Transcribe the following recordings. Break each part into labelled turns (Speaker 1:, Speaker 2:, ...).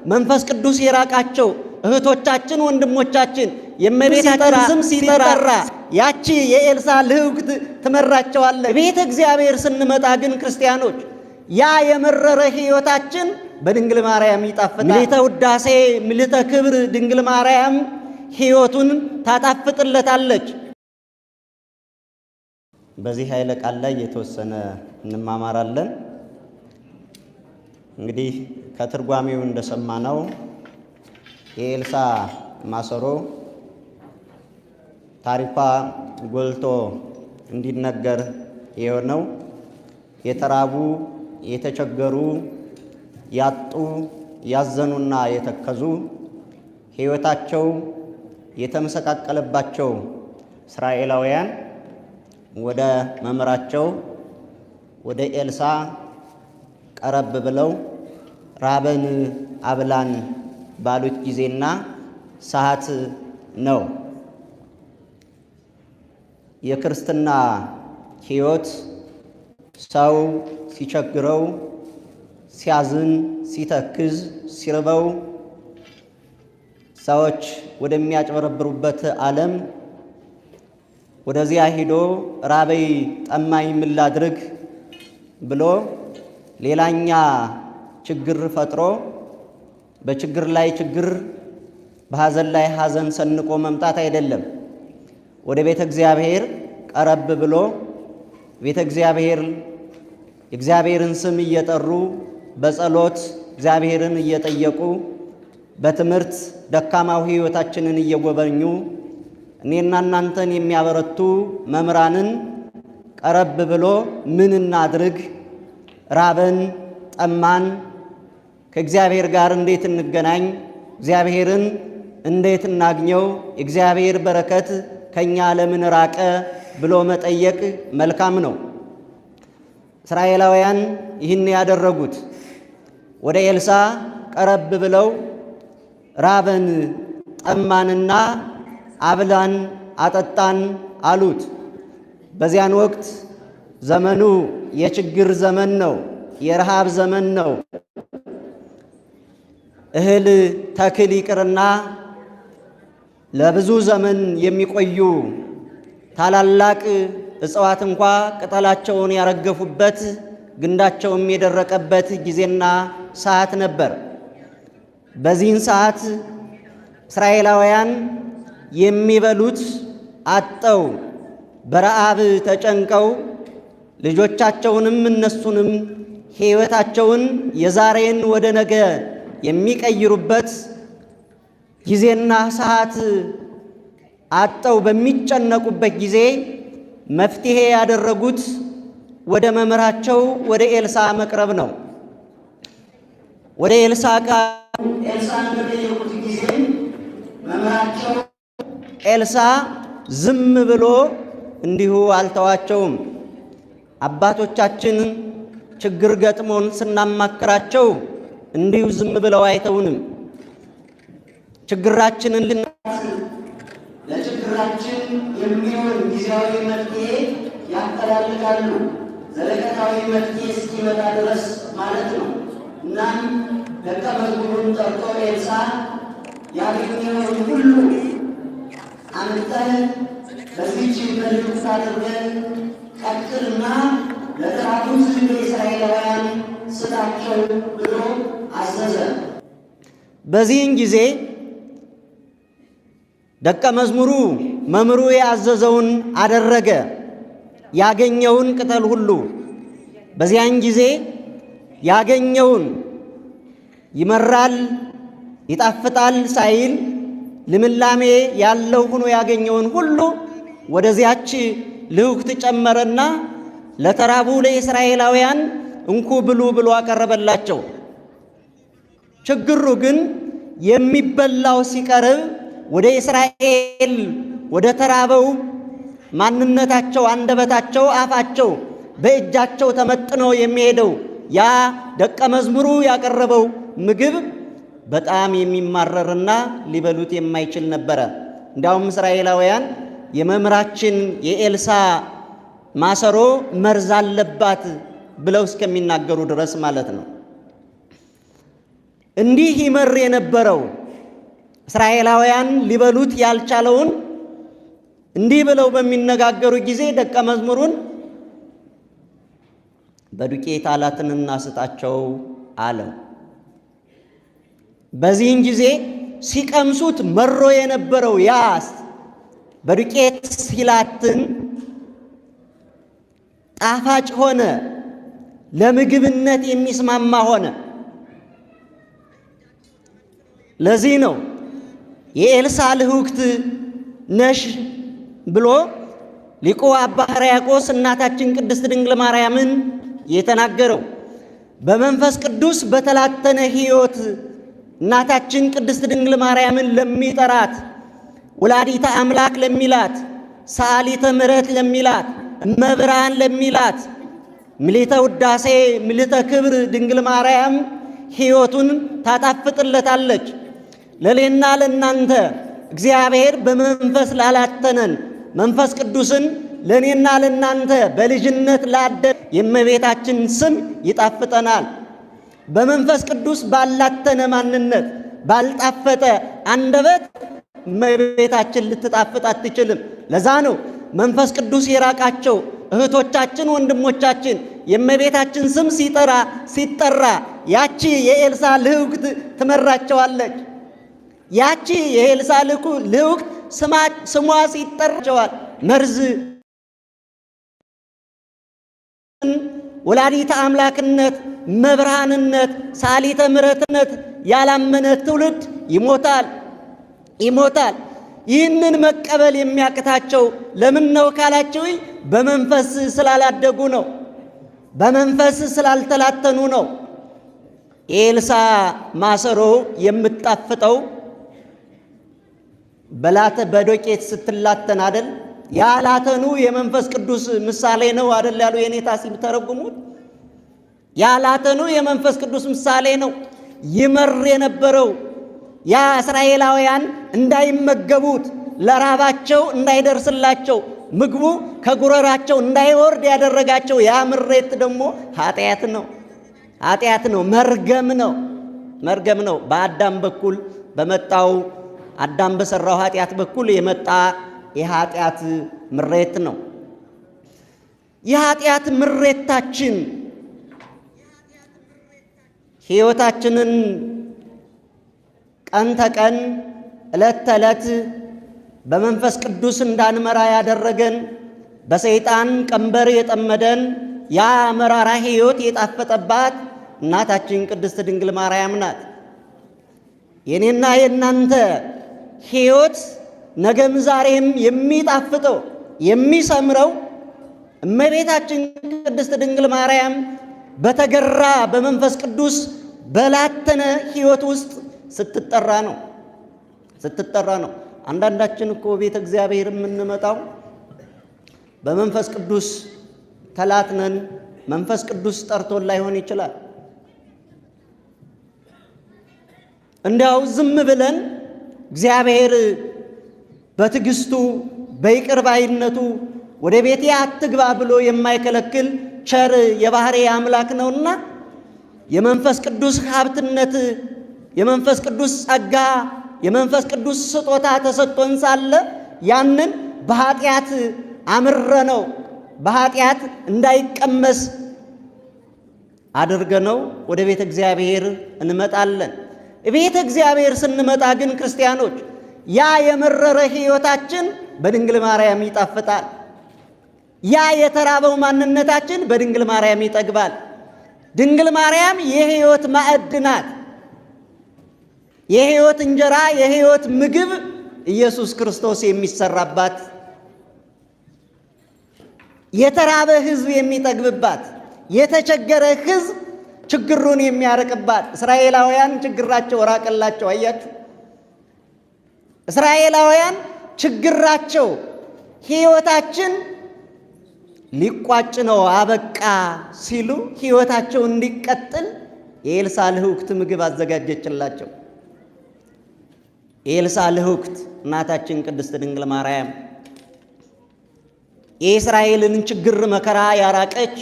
Speaker 1: መንፈስ ቅዱስ የራቃቸው እህቶቻችን፣ ወንድሞቻችን የእመቤታችን ስም ሲጠራ ያቺ የኤልሳ ልህኩት ትመራቸዋለች። ቤተ እግዚአብሔር ስንመጣ ግን ክርስቲያኖች ያ የመረረ ሕይወታችን በድንግል ማርያም ይጣፍጣል። ምልዕተ ውዳሴ ምልዕተ ክብር ድንግል ማርያም ሕይወቱን ታጣፍጥለታለች። በዚህ ኃይለ ቃል ላይ የተወሰነ እንማማራለን። እንግዲህ ከትርጓሜው እንደሰማነው የኤልሳ ማሰሮ ታሪኳ ጎልቶ እንዲነገር የሆነው የተራቡ፣ የተቸገሩ፣ ያጡ፣ ያዘኑና የተከዙ፣ ሕይወታቸው የተመሰቃቀለባቸው እስራኤላውያን ወደ መምህራቸው ወደ ኤልሳ ቀረብ ብለው ራበን አብላን ባሉት ጊዜና ሰዓት ነው። የክርስትና ሕይወት ሰው ሲቸግረው፣ ሲያዝን፣ ሲተክዝ፣ ሲርበው ሰዎች ወደሚያጭበረብሩበት ዓለም ወደዚያ ሂዶ ራበይ ጠማኝ ምን ላድርግ ብሎ ሌላኛ ችግር ፈጥሮ በችግር ላይ ችግር፣ በሐዘን ላይ ሐዘን ሰንቆ መምጣት አይደለም። ወደ ቤተ እግዚአብሔር ቀረብ ብሎ ቤተ እግዚአብሔር የእግዚአብሔርን ስም እየጠሩ፣ በጸሎት እግዚአብሔርን እየጠየቁ፣ በትምህርት ደካማው ሕይወታችንን እየጎበኙ እኔና እናንተን የሚያበረቱ መምህራንን ቀረብ ብሎ ምን እናድርግ፣ ራበን፣ ጠማን፣ ከእግዚአብሔር ጋር እንዴት እንገናኝ፣ እግዚአብሔርን እንዴት እናግኘው፣ የእግዚአብሔር በረከት ከኛ ለምን ራቀ ብሎ መጠየቅ መልካም ነው። እስራኤላውያን ይህን ያደረጉት ወደ ኤልሳ ቀረብ ብለው ራበን ጠማንና አብላን አጠጣን አሉት። በዚያን ወቅት ዘመኑ የችግር ዘመን ነው፣ የረሃብ ዘመን ነው። እህል ተክል ይቅርና ለብዙ ዘመን የሚቆዩ ታላላቅ እጽዋት እንኳ ቅጠላቸውን ያረገፉበት፣ ግንዳቸውም የደረቀበት ጊዜና ሰዓት ነበር። በዚህን ሰዓት እስራኤላውያን የሚበሉት አጠው በረዓብ ተጨንቀው ልጆቻቸውንም እነሱንም ሕይወታቸውን የዛሬን ወደ ነገ የሚቀይሩበት ጊዜና ሰዓት አጠው በሚጨነቁበት ጊዜ መፍትሄ ያደረጉት ወደ መምህራቸው ወደ ኤልሳ መቅረብ ነው። ወደ ኤልሳ ኤልሳን በጠየቁት ጊዜ መምህራቸው ኤልሳ ዝም ብሎ እንዲሁ አልተዋቸውም። አባቶቻችን ችግር ገጥሞን ስናማክራቸው እንዲሁ ዝም ብለው አይተውንም። ችግራችንን ለችግራችን የሚሆን ጊዜያዊ መፍትሄ ያፈላልጋሉ፣ ዘለቀታዊ መፍትሄ እስኪመጣ ድረስ ማለት ነው። እናም ደቀ መዝሙሩን ጠርቶ ኤልሳ ያገኘውን ሁሉ አምጥተህ በዚህች መልእክት አድርገን ቀቅልና ለተራቡት ለእስራኤላውያን ስጣቸው ብሎ አዘዘ። በዚህን ጊዜ ደቀ መዝሙሩ መምህሩ ያዘዘውን አደረገ፣ ያገኘውን ቅጠል ሁሉ። በዚያን ጊዜ ያገኘውን ይመራል ይጣፍጣል ሳይል ልምላሜ ያለው ሆኖ ያገኘውን ሁሉ ወደዚያች ልውክት ጨመረና ለተራቡ ለእስራኤላውያን እንኩ ብሉ ብሎ አቀረበላቸው። ችግሩ ግን የሚበላው ሲቀርብ ወደ እስራኤል ወደ ተራበው ማንነታቸው፣ አንደበታቸው፣ አፋቸው በእጃቸው ተመጥኖ የሚሄደው ያ ደቀ መዝሙሩ ያቀረበው ምግብ በጣም የሚማረርና ሊበሉት የማይችል ነበረ። እንዲያውም እስራኤላውያን የመምህራችን የኤልሳ ማሰሮ መርዝ አለባት ብለው እስከሚናገሩ ድረስ ማለት ነው። እንዲህ ይመር የነበረው እስራኤላውያን ሊበሉት ያልቻለውን እንዲህ ብለው በሚነጋገሩ ጊዜ ደቀ መዝሙሩን በዱቄት አላትን ስጣቸው አለው። በዚህን ጊዜ ሲቀምሱት መሮ የነበረው ያ በዱቄት ሲላትን ጣፋጭ ሆነ፣ ለምግብነት የሚስማማ ሆነ። ለዚህ ነው የኤልሳ ልህውክት ነሽ ብሎ ሊቁ አባ ሕርያቆስ እናታችን ቅድስት ድንግል ማርያምን የተናገረው። በመንፈስ ቅዱስ በተላተነ ሕይወት እናታችን ቅድስት ድንግል ማርያምን ለሚጠራት፣ ወላዲተ አምላክ ለሚላት፣ ሰዓሊተ ምሕረት ለሚላት፣ እመብርሃን ለሚላት፣ ምሊተ ውዳሴ ምሊተ ክብር ድንግል ማርያም ሕይወቱን ታጣፍጥለታለች። ለሌና ለእናንተ እግዚአብሔር በመንፈስ ላላተነን መንፈስ ቅዱስን ለእኔና ለእናንተ በልጅነት ላደ የእመቤታችን ስም ይጣፍጠናል። በመንፈስ ቅዱስ ባላተነ ማንነት ባልጣፈጠ አንደበት እመቤታችን ልትጣፍጥ አትችልም። ለዛ ነው መንፈስ ቅዱስ የራቃቸው እህቶቻችን፣ ወንድሞቻችን የእመቤታችን ስም ሲጠራ ሲጠራ ያቺ የኤልሳ ልህውክት ትመራቸዋለች። ያቺ የኤልሳ ልህውክት ስሟ ሲጠራቸዋል መርዝ ወላዲተ አምላክነት መብርሃንነት ሳሊተ ምሕረትነት ያላመነ ትውልድ ይሞታል ይሞታል። ይህንን መቀበል የሚያቅታቸው ለምን ነው ካላቸው፣ በመንፈስ ስላላደጉ ነው። በመንፈስ ስላልተላተኑ ነው። የኤልሳ ማሰሮ የምጣፍጠው በላተ በዶቄት ስትላተን አደል? ያላተኑ የመንፈስ ቅዱስ ምሳሌ ነው አደል ያሉ የኔታ ሲተረጉሙት ያላተኑ የመንፈስ ቅዱስ ምሳሌ ነው። ይመር የነበረው ያ እስራኤላውያን እንዳይመገቡት ለራባቸው እንዳይደርስላቸው ምግቡ ከጉረራቸው እንዳይወርድ ያደረጋቸው ያ ምሬት ደግሞ ኃጢአት ነው። ኃጢአት ነው፣ መርገም ነው፣ መርገም ነው። በአዳም በኩል በመጣው አዳም በሰራው ኃጢአት በኩል የመጣ የኃጢአት ምሬት ነው። የኃጢአት ምሬታችን ሕይወታችንን ቀን ተቀን ዕለት ተዕለት በመንፈስ ቅዱስ እንዳንመራ ያደረገን በሰይጣን ቀንበር የጠመደን ያ መራራ ሕይወት የጣፈጠባት እናታችን ቅድስት ድንግል ማርያም ናት። የኔና የእናንተ ሕይወት ነገም ዛሬም የሚጣፍጠው የሚሰምረው እመቤታችን ቅድስት ድንግል ማርያም በተገራ በመንፈስ ቅዱስ በላተነ ሕይወት ውስጥ ስትጠራ ነው ስትጠራ ነው። አንዳንዳችን እኮ ቤተ እግዚአብሔር የምንመጣው በመንፈስ ቅዱስ ተላትነን መንፈስ ቅዱስ ጠርቶን ላይሆን ይችላል። እንዲያው ዝም ብለን እግዚአብሔር በትዕግስቱ በይቅር ባይነቱ ወደ ቤቴ አትግባ ብሎ የማይከለክል ቸር የባህሪ አምላክ ነውና የመንፈስ ቅዱስ ሀብትነት የመንፈስ ቅዱስ ጸጋ የመንፈስ ቅዱስ ስጦታ ተሰጥቶን ሳለ ያንን በኃጢአት አምረ ነው በኃጢአት እንዳይቀመስ አድርገነው ወደ ቤተ እግዚአብሔር እንመጣለን። ቤተ እግዚአብሔር ስንመጣ ግን ክርስቲያኖች ያ የመረረ ሕይወታችን በድንግል ማርያም ይጣፍጣል። ያ የተራበው ማንነታችን በድንግል ማርያም ይጠግባል። ድንግል ማርያም የሕይወት ማዕድ ናት። የሕይወት እንጀራ፣ የሕይወት ምግብ ኢየሱስ ክርስቶስ የሚሰራባት፣ የተራበ ሕዝብ የሚጠግብባት፣ የተቸገረ ሕዝብ ችግሩን የሚያርቅባት። እስራኤላውያን ችግራቸው ራቀላቸው። አያችሁ፣ እስራኤላውያን ችግራቸው ሕይወታችን ሊቋጭ ነው አበቃ ሲሉ ሕይወታቸው እንዲቀጥል የኤልሳ ልህውክት ምግብ አዘጋጀችላቸው። የኤልሳ ልህውክት እናታችን ቅድስት ድንግል ማርያም የእስራኤልን ችግር መከራ ያራቀች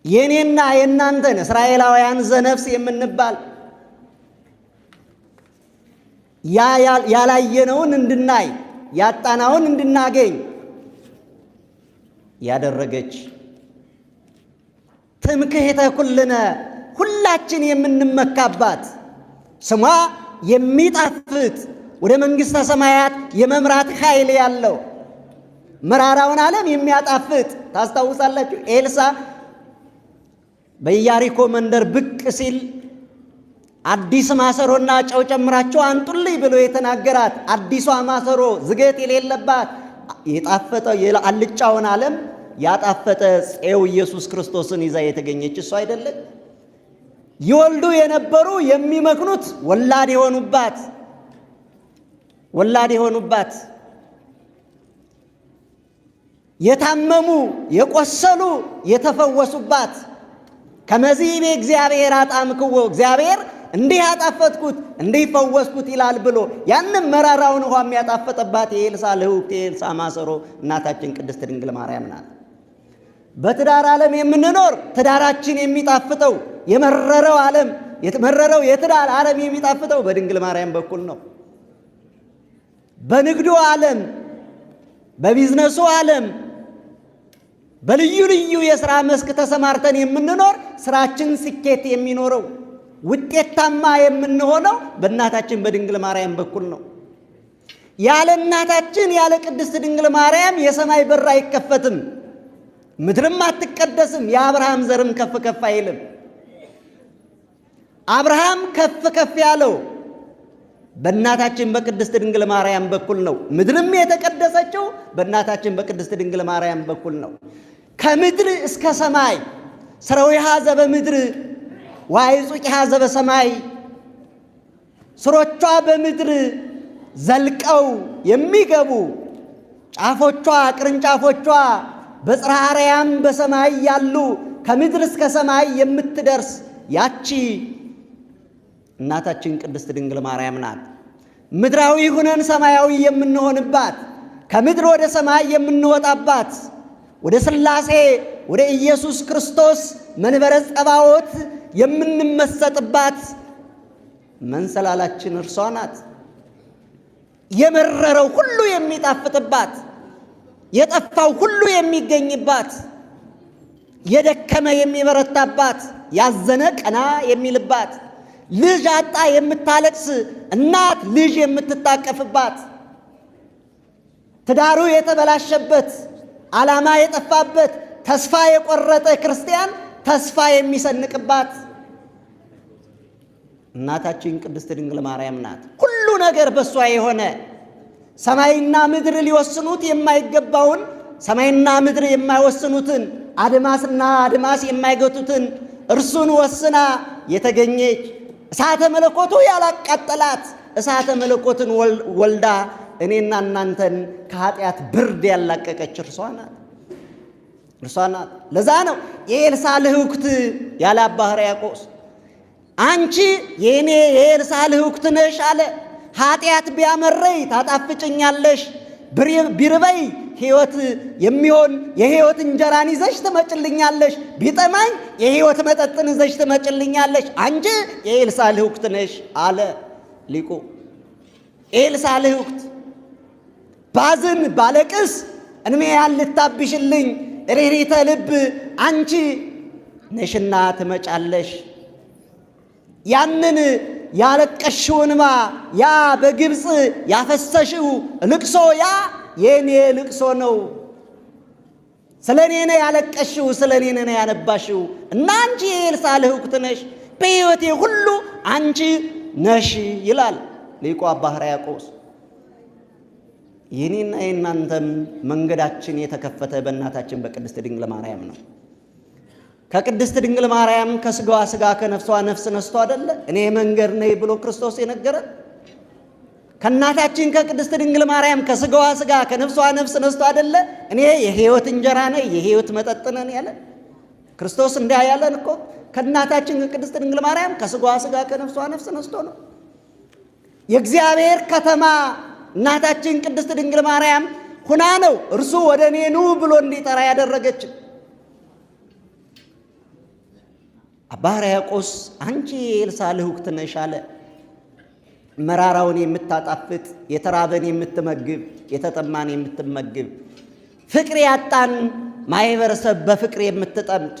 Speaker 1: የኔና የእናንተን እስራኤላውያን ዘነፍስ የምንባል ያላየነውን እንድናይ ያጣናውን እንድናገኝ ያደረገች ትምክህተ ኩልነ ሁላችን የምንመካባት ስሟ የሚጣፍጥ ወደ መንግሥተ ሰማያት የመምራት ኃይል ያለው መራራውን ዓለም የሚያጣፍጥ ታስታውሳላችሁ። ኤልሳ በኢያሪኮ መንደር ብቅ ሲል አዲስ ማሰሮና ጨው ጨምራችሁ አንጡልኝ ብሎ የተናገራት አዲሷ ማሰሮ ዝገት የሌለባት የጣፈጠ አልጫውን ዓለም ያጣፈጠ ፄው ኢየሱስ ክርስቶስን ይዛ የተገኘች እሷ አይደለች? ይወልዱ የነበሩ የሚመክኑት ወላድ የሆኑባት ወላድ የሆኑባት የታመሙ የቆሰሉ የተፈወሱባት ከመዚህ እግዚአብሔር አጣምክዎ እግዚአብሔር እንዲህ ያጣፈጥኩት እንዲህ ፈወስኩት ይላል ብሎ ያንም መራራውን ውሃ የሚያጣፈጠባት የኤልሳ ልህውክት የኤልሳ ማሰሮ እናታችን ቅድስት ድንግል ማርያም ናት። በትዳር ዓለም የምንኖር ትዳራችን የሚጣፍጠው የመረረው ዓለም የመረረው የትዳር ዓለም የሚጣፍጠው በድንግል ማርያም በኩል ነው። በንግዱ ዓለም፣ በቢዝነሱ ዓለም፣ በልዩ ልዩ የሥራ መስክ ተሰማርተን የምንኖር ስራችን ስኬት የሚኖረው ውጤታማ የምንሆነው በእናታችን በድንግል ማርያም በኩል ነው። ያለ እናታችን ያለ ቅድስት ድንግል ማርያም የሰማይ በር አይከፈትም፣ ምድርም አትቀደስም፣ የአብርሃም ዘርም ከፍ ከፍ አይልም። አብርሃም ከፍ ከፍ ያለው በእናታችን በቅድስት ድንግል ማርያም በኩል ነው። ምድርም የተቀደሰችው በእናታችን በቅድስት ድንግል ማርያም በኩል ነው። ከምድር እስከ ሰማይ ስረዊሃ ዘበምድር ወአዕጹቂሃ ዘበሰማይ ስሮቿ በምድር ዘልቀው የሚገቡ ጫፎቿ ቅርንጫፎቿ በጽርሐ አርያም በሰማይ ያሉ ከምድር እስከ ሰማይ የምትደርስ ያቺ እናታችን ቅድስት ድንግል ማርያም ናት። ምድራዊ ሁነን ሰማያዊ የምንሆንባት ከምድር ወደ ሰማይ የምንወጣባት ወደ ሥላሴ ወደ ኢየሱስ ክርስቶስ መንበረ ጸባዖት የምንመሰጥባት መንሰላላችን እርሷ ናት። የመረረው ሁሉ የሚጣፍጥባት፣ የጠፋው ሁሉ የሚገኝባት፣ የደከመ የሚበረታባት፣ ያዘነ ቀና የሚልባት፣ ልጅ አጣ የምታለቅስ እናት ልጅ የምትታቀፍባት፣ ትዳሩ የተበላሸበት፣ ዓላማ የጠፋበት፣ ተስፋ የቆረጠ ክርስቲያን ተስፋ የሚሰንቅባት እናታችን ቅድስት ድንግል ማርያም ናት። ሁሉ ነገር በእሷ የሆነ ሰማይና ምድር ሊወስኑት የማይገባውን ሰማይና ምድር የማይወስኑትን አድማስና አድማስ የማይገቱትን እርሱን ወስና የተገኘች እሳተ መለኮቱ ያላቃጠላት እሳተ መለኮትን ወልዳ እኔና እናንተን ከኃጢአት ብርድ ያላቀቀች እርሷ ናት። እርሷ ናት። ለዛ ነው የኤልሳ ልህኩት ያለ አባ ሕርያቆስ አንቺ የእኔ የኤልሳ ልህኩት ነሽ አለ። ኃጢአት ቢያመረይ ታጣፍጭኛለሽ፣ ቢርበይ ሕይወት የሚሆን የሕይወት እንጀራን ይዘሽ ትመጭልኛለሽ፣ ቢጠማኝ የሕይወት መጠጥን ይዘሽ ትመጭልኛለሽ። አንቺ የኤልሳ ልህኩት ነሽ አለ ሊቁ። ኤልሳ ልህኩት ባዝን ባለቅስ እንሜ ያልታብሽልኝ ርኅሪተ ልብ አንቺ ነሽና ትመጫለሽ። ያንን ያለቀሽውን እንባ ያ በግብፅ ያፈሰሽው ልቅሶ ያ የኔ ልቅሶ ነው። ስለ እኔ ነው ያለቀሽው፣ ስለ እኔ ነው ያነባሽው እና አንቺ የኤልሳ ልህኩት ነሽ፣ በሕይወቴ ሁሉ አንቺ ነሽ ይላል ሊቁ አባ ሕርያቆስ። የኔና የእናንተም መንገዳችን የተከፈተ በእናታችን በቅድስት ድንግል ማርያም ነው። ከቅድስት ድንግል ማርያም ከስጋዋ ስጋ ከነፍሷ ነፍስ ነስቶ አይደለ እኔ መንገድ ነኝ ብሎ ክርስቶስ የነገረን? ከእናታችን ከቅድስት ድንግል ማርያም ከስጋዋ ስጋ ከነፍሷ ነፍስ ነስቶ አይደለ እኔ የሕይወት እንጀራ ነኝ የሕይወት መጠጥ ነን ያለ ክርስቶስ? እንዲያ ያለን እኮ ከእናታችን ከቅድስት ድንግል ማርያም ከስጋዋ ስጋ ከነፍሷ ነፍስ ነስቶ ነው። የእግዚአብሔር ከተማ እናታችን ቅድስት ድንግል ማርያም ሁና ነው እርሱ ወደ እኔ ኑ ብሎ እንዲጠራ ያደረገችን። አባ ሕርያቆስ አንቺ የኤልሳ ልህኩት ነሽ አለ። መራራውን የምታጣፍጥ፣ የተራበን የምትመግብ፣ የተጠማን የምትመግብ፣ ፍቅር ያጣን ማህበረሰብ በፍቅር የምትጠምድ፣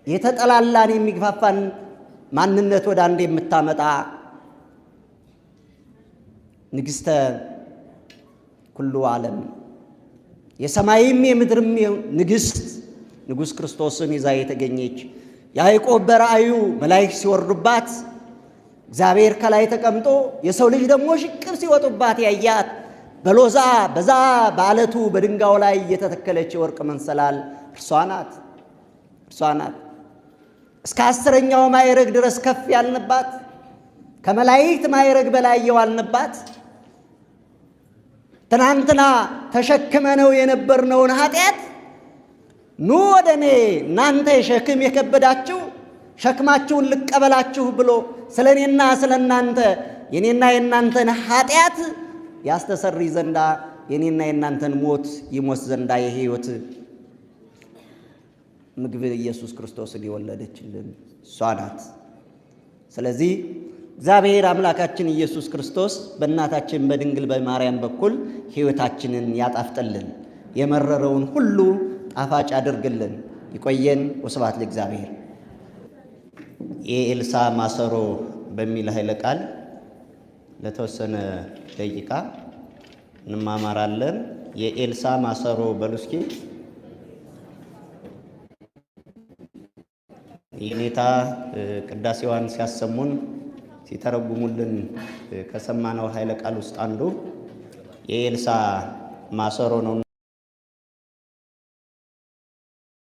Speaker 1: የተጠላላን የሚግፋፋን ማንነት ወደ አንድ የምታመጣ ንግሥተ ኩሉ ዓለም የሰማይም የምድርም ንግሥት ንጉሥ ክርስቶስን ይዛ የተገኘች፣ ያዕቆብ በራእዩ መላእክት ሲወርዱባት፣ እግዚአብሔር ከላይ ተቀምጦ የሰው ልጅ ደግሞ ሽቅብ ሲወጡባት ያያት፣ በሎዛ በዛ በዓለቱ በድንጋዩ ላይ የተተከለች የወርቅ መንሰላል እርሷ ናት። እርሷ ናት። እስከ 10ኛው ማዕረግ ድረስ ከፍ ያልንባት፣ ከመላእክት ማዕረግ በላይ የዋልንባት፣ ትናንትና ተሸክመነው የነበርነውን ኃጢአት ኑ ወደ እኔ እናንተ ሸክም የከበዳችሁ ሸክማችሁን ልቀበላችሁ ብሎ ስለ እኔና ስለ እናንተ የኔና የእናንተን ኃጢአት ያስተሰርይ ዘንዳ፣ የኔና የእናንተን ሞት ይሞት ዘንዳ የሕይወት ምግብ ኢየሱስ ክርስቶስን የወለደችልን እሷ ናት። ስለዚህ እግዚአብሔር አምላካችን ኢየሱስ ክርስቶስ በእናታችን በድንግል በማርያም በኩል ሕይወታችንን ያጣፍጥልን፣ የመረረውን ሁሉ ጣፋጭ ያድርግልን። ይቆየን። ወስብሐት ለእግዚአብሔር። የኤልሳ ማሰሮ በሚል ኃይለ ቃል ለተወሰነ ደቂቃ እንማማራለን። የኤልሳ ማሰሮ በሉ እስኪ። የኔታ ቅዳሴዋን ሲያሰሙን ሲተረጉሙልን ከሰማነው ኃይለ ቃል ውስጥ አንዱ የኤልሳ ማሰሮ ነው።